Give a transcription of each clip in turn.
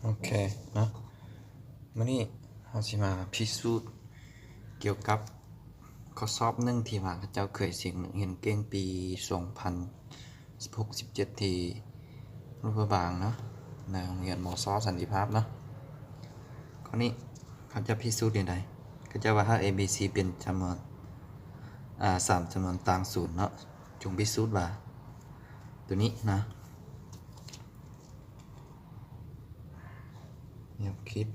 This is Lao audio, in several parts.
ໂອເຄເນາະ ມື້ນີ້ເຮົາຊິມາພິສູດກ່ຽວກັບຂໍ້ສອບໜຶ່ງທີ່ວ່າເຂົາເຈົ້າເຄີຍເສັງນັກຮຽນເກັ່ງປີສອງພັນສິບຫົກ ສິບເຈັດ ທີ່ຫຼວງພະບາງເນາະ ໃນໂຮງຮຽນ ມສ ສັນຕິພາບເນາະ. ຂໍ້ນີ້ເຂົາເຈົ້າພິສູດແນວໃດ? ເຂົາເຈົ້າວ່າຫາກ A B C ເປັນຈຳນວນ ອາ ສາມຈຳນວນຕາງສູນເນາະ ຈົ່ງພິສູດວ່າ ໂຕນີ້ນະ ແນວຄິດ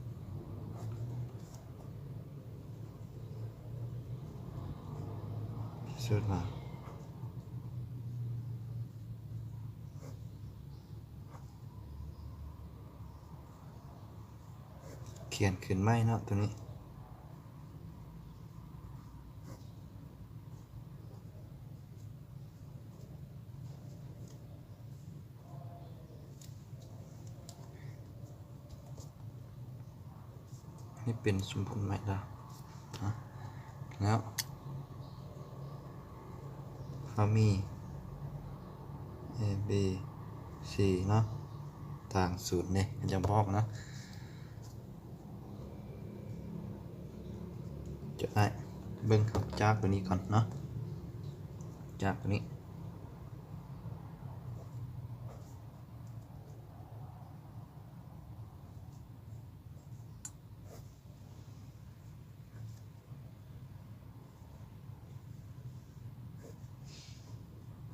ພິສູດວ່າ ຂຽນຂຶ້ນໃໝ່ເນາະ ໂຕນີ້. ນີ້ເປັນສົມຜົນໃໝ່ລະ ນະ ແລ້ວເຮົາມີ A B C ເນາະ ຕາງສູນເດ້ ເຂົາເຈົ້າບອກເນາະ. ຈະໄດ້ເບິ່ງຈາກໂຕນີ້ກ່ອນເນາະ ຈາກໂຕນີ້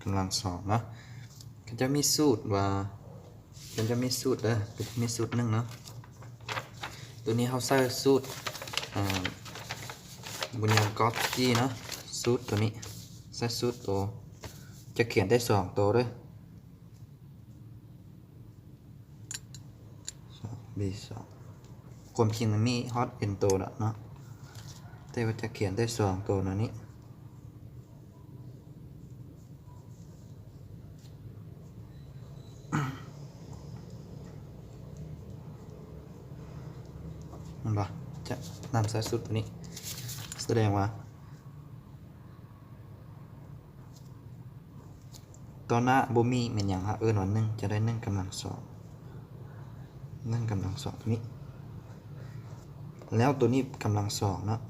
ກຳລັງສອງເນາະ ເຂົາເຈົ້າມີສູດວ່າ ເຂົາເຈົ້າມີສູດເດີ ເຂົາເຈົ້າມີສູດໜຶ່ງເນາະ ໂຕນີ້ເຮົາໃຊ້ສູດ ອາ ບຸນຍານກອສກີເນາະ ສູດໂຕນີ້ ໃຊ້ສູດໂຕ ຈະຂຽນໄດ້ສອງໂຕເດີ ສອງ B ສອງ ຄວາມຈິງມັນມີຮອດ n ໂຕແລ້ວເນາະ ແຕ່ວ່າຈະຂຽນໄດ້ສອງໂຕແນວນີ້ ແມ່ນບໍ່? ຈະນຳໃຊ້ສູດໂຕນີ້ ສະແດງວ່າ ຕໍ່ໜ້າບໍ່ມີແມ່ນຫຍັງ? ເຮົາເອີ້ນວ່າໜຶ່ງ ຈະໄດ້ໜຶ່ງກຳລັງສອງ ໜຶ່ງກຳລັງສອງໂຕນີ້ ແລ້ວໂຕນີ້ກຳລັງສອງເນາະ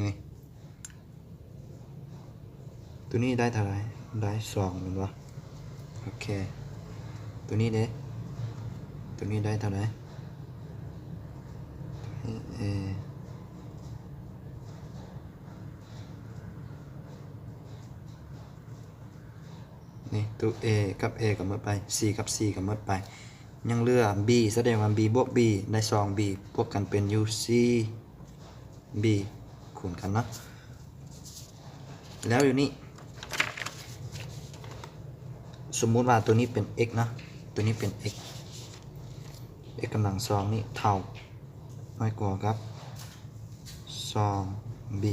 ນີ້ ໂຕນີ້ໄດ້ເທົ່າໃດ? ໄດ້ສອງແມ່ນບໍ່? ໂອເຄ ໂຕນີ້ເດ? ໂຕນີ້ໄດ້ເທົ່າໃດ? ໂຕນີ້ A ນີ້ ໂຕ A ກັບ A ກໍໝົດໄປ C ກັບ C ກໍໝົດໄປ ຍັງເຫຼືອ B ສະແດງວ່າ B ບວກ B ໄດ້ສອງ B ບວກກັນເປັນຢູ່ສີ່ B ຄູນກັນເນາະ ແລ້ວຢູ່ນີ້ ສົມມຸດວ່າໂຕນີ້ເປັນ x ເນາະ ໂຕນີ້ເປັນ x x ກຳລັງສອງນີ້ເທົ່າ ນ້ອຍກວ່າກັບ ສອງ B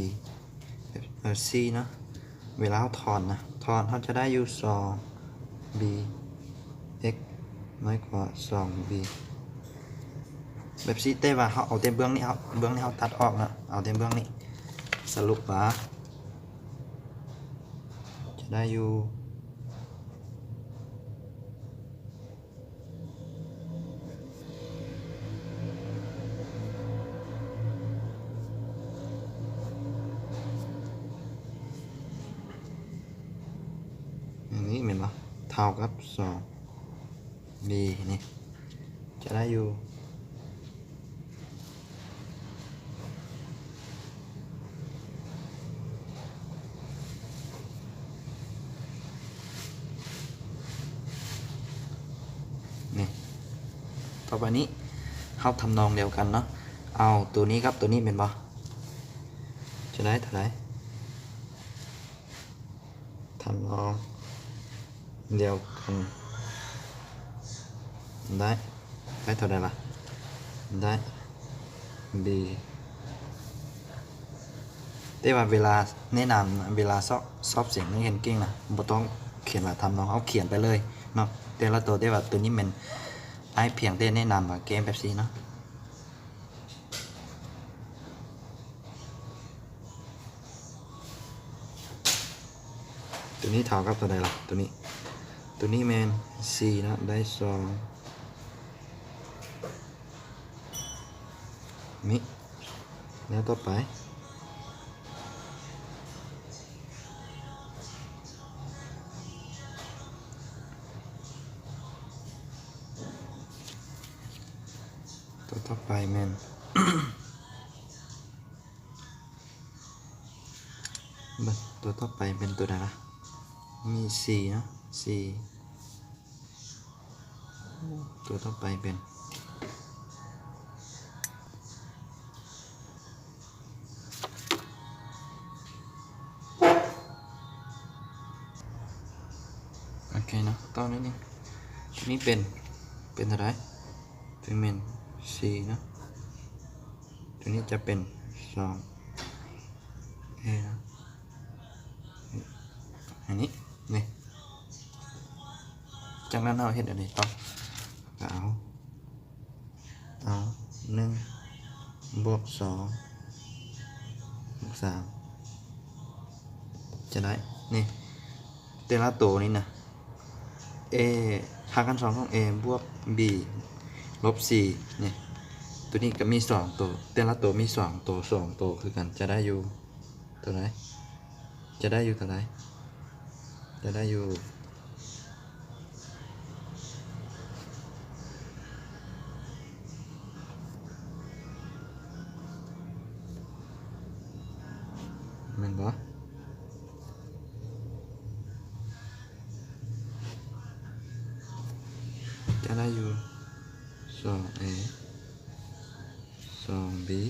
ເອີ C ເນາະ ເວລາເຮົາຖອນນະ ຖອນເຮົາຈະໄດ້ຢູ່ ສອງ B x ນ້ອຍກວ່າ ສອງ B ແບບຊີ້ ແຕ່ວ່າເຮົາເອົາແຕ່ເບື້ອງນີ້ ເຮົາ ເບື້ອງນີ້ເຮົາຕັດອອກເນາະ ເອົາແຕ່ເບື້ອງນີ້ ສະຫຼຸບວ່າ ຈະໄດ້ຢູ່ ຢ່າງນີ້ແມ່ນບໍ່? ເທົ່າກັບສອງ B ນີ້ ຈະໄດ້ຢູ່ ນີ້ ຕໍ່ໄປນີ້ ເຮົາທຳນອງດຽວກັນເນາະ ເອົາໂຕນີ້ກັບໂຕນີ້ແມ່ນບໍ່? ຈະໄດ້ເທົ່າໃດ? ທຳນອງດຽວກັນ ໄດ້ ໄດ້ເທົ່າໃດລະ? ໄດ້ B ແຕ່ວ່າເວລາແນະນຳ ເວລາສອບ ສອບເສັງນັກຮຽນເກັ່ງນະ ບໍ່ຕ້ອງຂຽນວ່າທຳນອງ ເຮົາຂຽນໄປເລີຍເນາະ ແຕ່ລະໂຕ ແຕ່ວ່າໂຕນີ້ແມ່ນ ອ້າຍພຽງແຕ່ແນະນຳວ່າແກ້ແບບຊີ້ເນາະ ຕົວນີ້ເທົ່າກັບເທົ່າໃດລະ? ຕົວນີ້ ຕົວນີ້ແມ່ນສີ່ເນາະ ໄດ້ສອງ ນີ້ ແນວຕໍ່ໄປ ຕົວຕໍ່ໄປແມ່ນ ເບິ່ງ ຕົວຕໍ່ໄປເປັນຕົວໃດລະ? ມີສີ່ເນາະ ສີ່ ຕົວຕໍ່ໄປເປັນ ໂອເຄເນາະ ຕໍ່ໜ້ອຍໜຶ່ງ ຕົວນີ້ເປັນ ເປັນເທົ່າໃດ? ຕົວນີ້ແມ່ນສີ່ເນາະ ຕົວນີ້ຈະເປັນສອງເອເນາະ ອັນນີ້ ນີ້ ຈາກນັ້ນເຮົາເຮັດອັນນີ້ຕໍ່ ກໍເອົາ ເອົາ ໜຶ່ງ ບວກ ສອງ ບວກ ສາມ ຈະໄດ້ ນີ້ ແຕ່ລະໂຕນີ້ນະ A ຮາກຂັ້ນສອງຂອງ A ບວກ B ລົບສີ່ ນີ້ ຕົວນີ້ກໍມີສອງໂຕ ແຕ່ລະໂຕມີສອງໂຕ ສອງໂຕຄືກັນ ຈະໄດ້ຢູ່ ເທົ່າໃດ? ຈະໄດ້ຢູ່ເທົ່າໃດ? ຈະໄດ້ຢູ່ ແມ່ນບໍ່? ຈະໄດ້ຢູ່ ສອງເອ ສອງບີ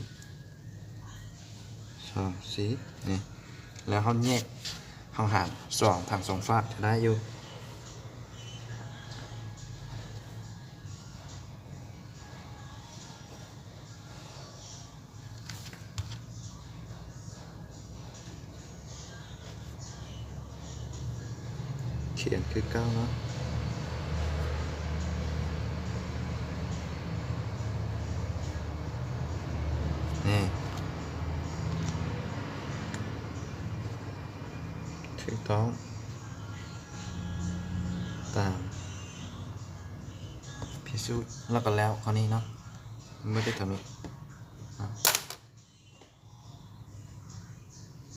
ສອງຊີ ນີ້ ແລ້ວເຮົາແຍກ ເຮົາຫານສອງທັງສອງຟາກ ຈະໄດ້ຢູ່ ຂຽນຄືເກົ່າເນາະ ນີ້ ຖືກຕ້ອງຕາມພິສູດ ແລ້ວກໍແລ້ວ ຂໍ້ນີ້ເນາະ ບໍ່ໄດ້ເທົ່ານີ້